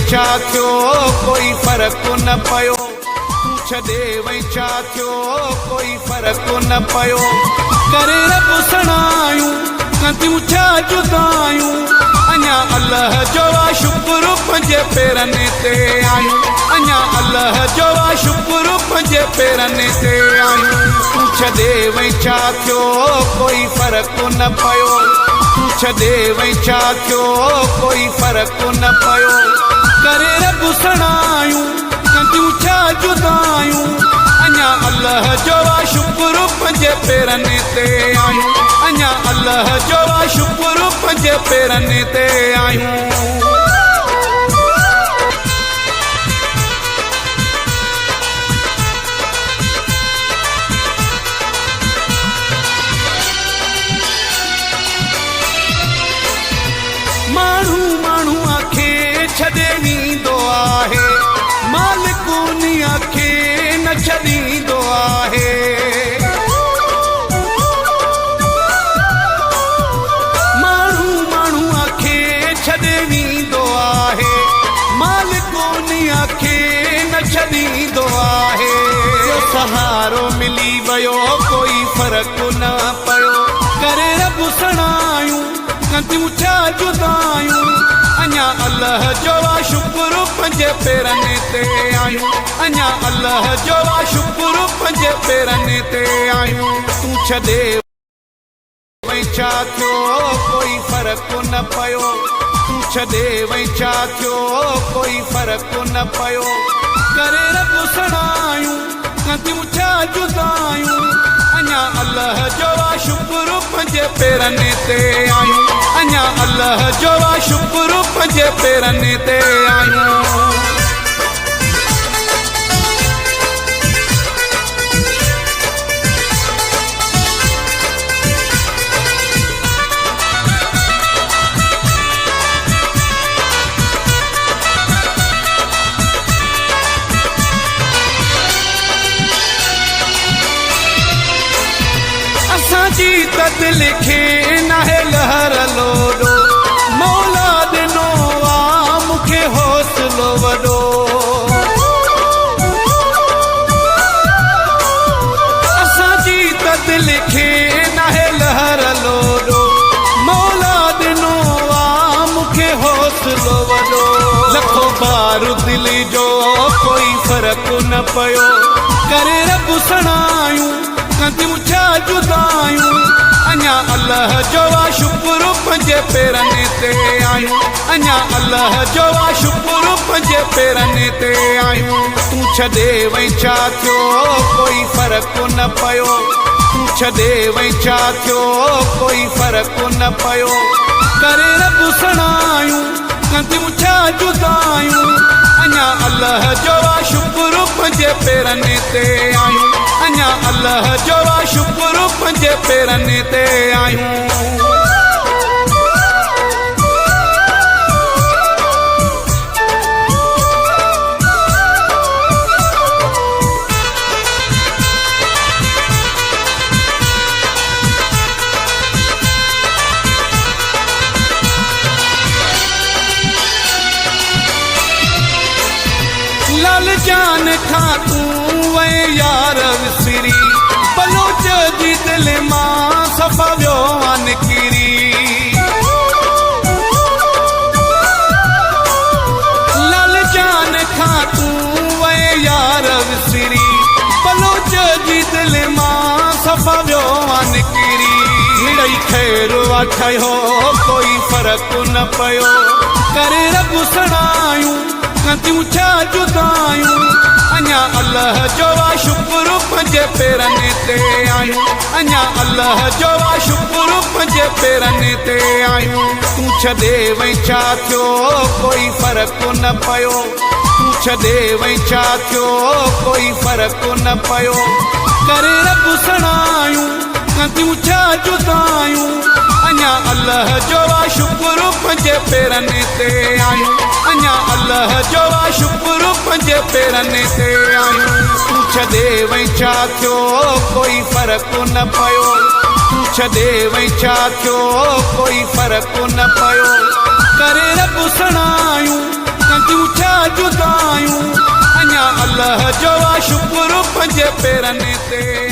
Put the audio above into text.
ڇا ٿيو، ڪوئي فرق نه پيو. تون ڇڏي وئين ڇا ٿيو، ڪوئي فرق نه پيو. ڪري رب سڻايون، ڪنديون ڇا جدايون. اڃا الله جو آ شڪر پنهنجي پيرن تي آهيون. اڃا الله جو آ شڪر پنهنجي پيرن تي آهيون. تون ڇڏي وئين ڇا ٿيو، ڪوئي فرق نه پيو. تون ڇڏي وئين ڇا ٿيو، ڪوئي فرق نه پيو. ڪري رب سڻايون، ڪنديون ڇا جدايون. اڃا الله جو آ شڪر پنهنجي پيرن تي آهيون. اڃا الله جو آ شڪر پنهنجي پيرن تي آهيون. ماڻهو ماڻهوء کي ڇڏي ويندو آهي، مالڪ انهيء کي نه ڇڏيندو آهي. ماڻهو ماڻهوء کي ڇڏي ويندو آهي، مالڪ انهيء کي نه ڇڏيندو آهي. ٻيو سهارو ملي ويو، ڪوئي فرق نه پيو. ڪري رب سڻايون، ڪنديون ڇا جدايون. اڃا الله جو آ شڪر پنهنجي پيرن تي آهيون. اڃا الله جو آ شڪر پنهنجي پيرن تي آهيون. تون ڇڏي وئين ڇا ٿيو، ڪوئي فرق نه پيو. تون ڇڏي وئين ڇا ٿيو، ڪوئي فرق نه پيو. ڪري رب سڻايون، ڪنديون ڇا جدايون. اڃا الله جو آ شڪر پنهنجي پيرن تي آهيون. اڃا الله جو آ شڪر پنهنجي پيرن تي آهيون. اسان جي ته دل کي ناهي لهر لوڏو، مولا ڏنو آ مون کي حوصلو وڏو. اسان جي ته دل کي ناهي لهر لوڏو، مولا ڏنو آ مون کي حوصلو وڏو. لکو بار دل جو ڪوئي فرق نه پيو، ڪري رب سڻايون، ڪنديون ڇا جدايون. اڃا الله جو آ شڪر پنهنجي پيرن تي آهيون. اڃا الله جو آ شڪر پنهنجي پيرن تي آهيون. تون ڇڏي وئين ڇا ٿيو، ڪوئي فرق نه پيو. تون ڇڏي وئين ڇا ٿيو، ڪوئي فرق نه پيو. ڪري رب سڻايون، ڪنديون ڇا جدايون. اڃا الله جو آ شڪر پنهنجي پيرن تي آهيون. اڃا الله جو آ شڪر پنهنجي پيرن تي آهيون. لال جان کان تون وئين يار وسري، بلوچ جي دل مان صفا ويو آ نڪري. لال جان کان تون وئين يار وسري، بلوچ جي دل مان صفا ويو آ نڪري. مڙئي خير آ ٺهيو، ڪوئي فرق نه پيو. ڪري رب سڻايون، ڪنديون ڇا جدايون. اڃا الله جو آ شڪر پنهنجي پيرن تي آهيون. اڃا الله جو آ شڪر پنهنجي پيرن تي آهيون. تون ڇڏي وئين ڇا ٿيو، ڪوئي فرق نه پيو. تون ڇڏي وئين ڇا ٿيو، ڪوئي فرق نه پيو. ڪري رب سڻايون، ڪنديون ڇا جدايون. اڃا الله جو آ شڪر پنهنجي پيرن تي آهيون. اڃا الله جو آ شڪر پنهنجي پيرن تي آهيون. تون ڇڏي وئين ڇا ٿيو، ڪوئي فرق نه پيو. تون ڇڏي وئين ڇا ٿيو، ڪوئي فرق نه پيو. ڪري رب سڻايون، ڪنديون ڇا جدايون، اڃا الله جو آ شڪر پنهنجي پيرن تي.